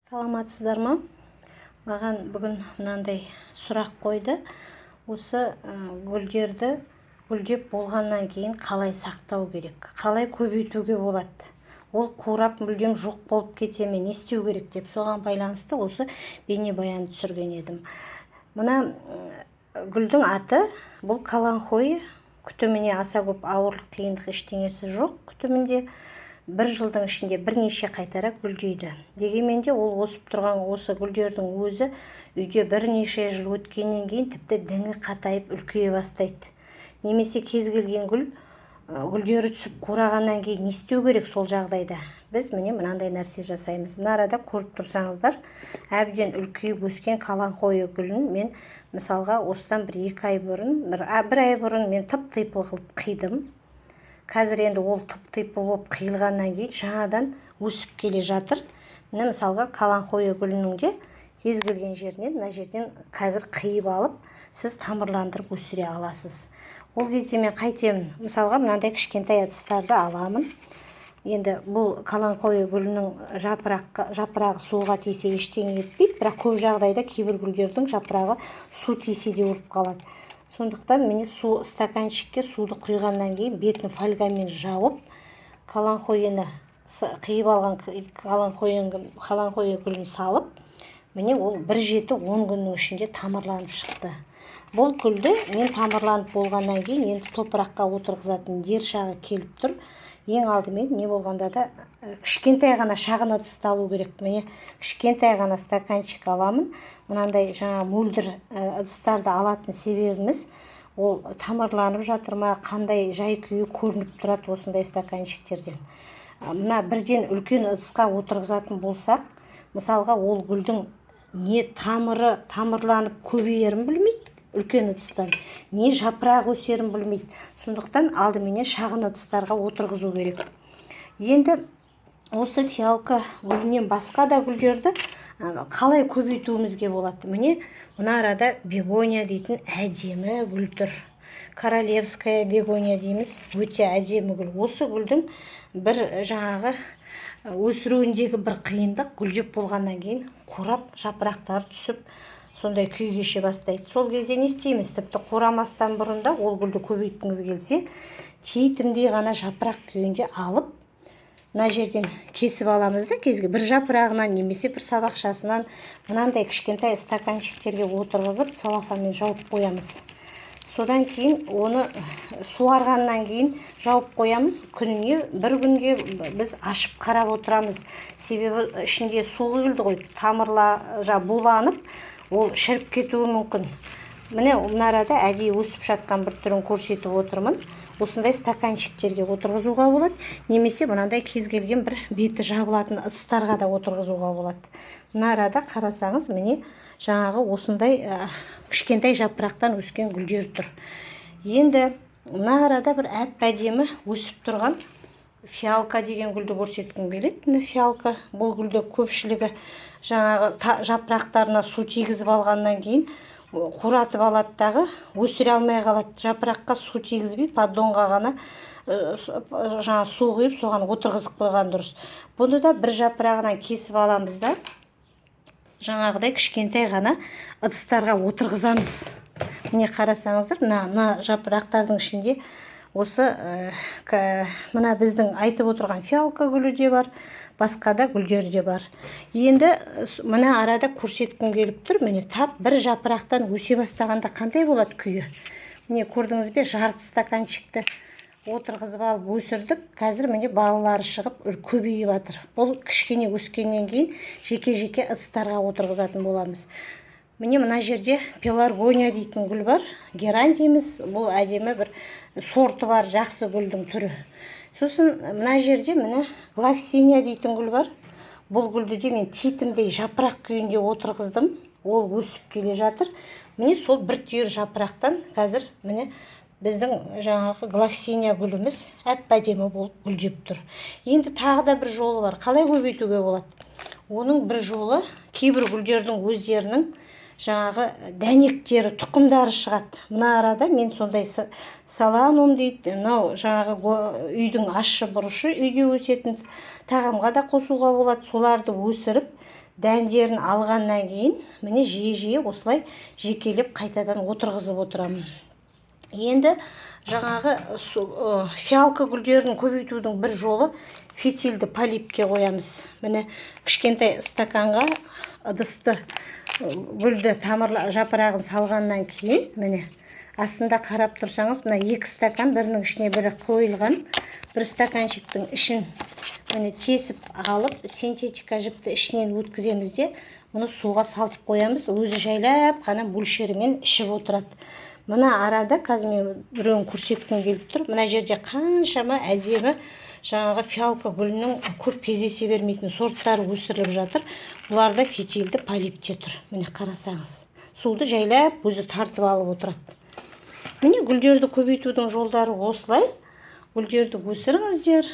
Саламатсыздар ма? Маған бүгін мынандай сұрақ қойды. Осы гүлдерді гүлдеп болғаннан кейін қалай сақтау керек? Қалай көбейтуге болады? Ол қурап мүлдем жоқ болып кете ме? Не істеу керек деп соған байланысты осы бейнебаянды түсірген едім. Мына гүлдің аты бұл каланхоэ. Күтіміне аса көп ауырлық, қиындық ештеңесі жоқ күтімінде. Бір жылдың ішінде бірнеше қайтара гүлдейді. Дегенмен де ол өсіп тұрған осы гүлдердің өзі үйде бірнеше жыл өткеннен кейін тіпті діңі қатайып үлкейе бастайды. Немесе кез келген гүл гүлдері түсіп қурағаннан кейін не істеу керек сол жағдайда? Біз міне мынандай нәрсе жасаймыз. Мына арада көріп тұрсаңыздар, әбден үлкейіп өскен каланхоэ гүлін мен мысалға осыдан бір 2 ай бұрын, бір ай бұрын мен тып-типыл қылып қидым. Қазір енді ол тып-типыл болып қиылғаннан кейін жаңадан өсіп келе жатыр. Міне мысалға каланхоэ гүлінің де кез келген жерінен мына жерден қазір қиып алып, сіз тамырландырып өсіре аласыз. Ол кезде мен қайтемін? Мысалға мынандай кішкентай ыдыстарды аламын. Енді бұл каланхоэ гүлінің жапырағы суға тисе ештеңе етпейді, бірақ көп жағдайда кейбір гүлдердің жапырағы су тисе де өліп қалады. Сондықтан міне су стаканчикке суды құйғаннан кейін бетін фольгамен жауып, каланхоэні қиып алған каланхоэ гүлін салып, міне ол 1 7 10 күннің ішінде тамырланып шықты. Бұл гүлді мен тамырланып болғаннан кейін енді топыраққа отырғызатын дер шағы келіп тұр. Ең алдымен не болғанда да кішкентай ғана шағын ыдысты алу керек. Міне кішкентай ғана стаканчик аламын. Мынандай жаңа мөлдір ыдыстарды алатын себебіміз ол тамырланып жатыр ма, қандай жай күйі көрініп тұрады осындай стаканчиктерден. Мына бірден үлкен ыдысқа отырғызатын болсақ, мысалға ол гүлдің не тамыры тамырланып көбейерін білмейді үлкен ыдыстан, не жапырағы өсерін білмейді. Сондықтан алдыменен шағын ыдыстарға отырғызу керек. Енді осы фиалка гүлінен басқа да гүлдерді қалай көбейтуімізге болады? Міне мына арада бегония дейтін әдемі гүл тұр. Королевская бегония дейміз, өте әдемі гүл. Осы гүлдің бір жаңағы өсіруіндегі бір қиындық, гүлдеп болғаннан кейін қурап жапырақтары түсіп сондай күй кеше бастайды. Сол кезде не істейміз? Тіпті қурамастан бұрын да ол гүлді көбейткіңіз келсе, титімдей ғана жапырақ күйінде алып, мына жерден кесіп аламыз да, кезге бір жапырағынан немесе бір сабақшасынан мынандай кішкентай стаканчиктерге отырғызып, целлофанмен жауып қоямыз. Содан кейін оны суарғаннан кейін жауып қоямыз. Күніне бір күнге біз ашып қарап отырамыз. Себебі ішінде су құйылды ғой, тамырла буланып ол шіріп кетуі мүмкін. Міне мына арада әдейі өсіп жатқан бір түрін көрсетіп отырмын. Осындай стаканчиктерге отырғызуға болады, немесе мынандай кез келген бір беті жабылатын ыдыстарға да отырғызуға болады. Мына арада қарасаңыз, міне жаңағы осындай кішкентай жапырақтан өскен гүлдер тұр. Енді мына арада бір әп-әдемі өсіп тұрған фиалка деген гүлді көрсеткім келеді. Міне фиалка, бұл гүлді көпшілігі жаңағы жапырақтарына су тигізіп алғаннан кейін қуратып алады дағы өсіре алмай қалады. Жапыраққа су тигізбей, поддонға ғана жаңа су құйып, соған отырғызып қойған дұрыс. Бұны да бір жапырағынан кесіп аламыз да, жаңағыдай кішкентай ғана ыдыстарға отырғызамыз. Міне қарасаңыздар, мына жапырақтардың ішінде осы мына біздің айтып отырған фиалка гүлі де бар, басқа да гүлдер де бар. Енді мына арада көрсеткім келіп тұр, міне тап бір жапырақтан өсе бастағанда қандай болады күйі. Міне көрдіңіз бе, жарты стаканчикті отырғызып алып өсірдік. Қазір міне балалары шығып көбейіп жатыр. Бұл кішкене өскеннен кейін жеке-жеке ыдыстарға отырғызатын боламыз. Міне мына жерде пеларгония дейтін гүл бар, герань дейміз. Бұл әдемі бір сорты бар, жақсы гүлдің түрі. Сосын мына жерде міне глоксиния дейтін гүл бар. Бұл гүлді де мен титімдей жапырақ күйінде отырғыздым. Ол өсіп келе жатыр. Міне сол бір түйір жапырақтан қазір міне біздің жаңағы глоксиния гүліміз әп-әдемі болып гүлдеп тұр. Енді тағы да бір жолы бар. Қалай көбейтуге болады? Оның бір жолы, кейбір гүлдердің өздерінің жаңағы дәнектері, тұқымдары шығады. Мына арада мен сондай соланум дейді, мынау жаңағы үйдің ащы бұрышы, үйде өсетін, тағамға да қосуға болады. Соларды өсіріп, Дәндерін алғаннан кейін міне жиі-жиі осылай жекелеп қайтадан отырғызып отырамын. Енді жаңағы фиалка гүлдерін көбейтудің бір жолы фитильді полипке қоямыз. Міне, кішкентай стаканға ыдысты, гүлді, тамыр жапырағын салғаннан кейін, міне, астында қарап тұрсаңыз, мына екі стакан бірінің ішіне бірі қойылған. Бір стаканчиктің ішін, міне, тесіп алып, синтетика жіпті ішінен өткіземіз де, мұны суға салып қоямыз. Өзі жайлап қана мөлшерімен ішіп отырады. Мына арада қазір мен біреуін көрсеткім келіп тұр. Мына жерде қаншама әдемі жаңағы фиалка гүлінің көп кездесе бермейтін сорттары өсіріліп жатыр. Бұлар да фитильді полипте тұр. Міне, қарасаңыз, суды жайлап өзі тартып алып отырады. Міне, гүлдерді көбейтудің жолдары осылай. Гүлдерді өсіріңіздер.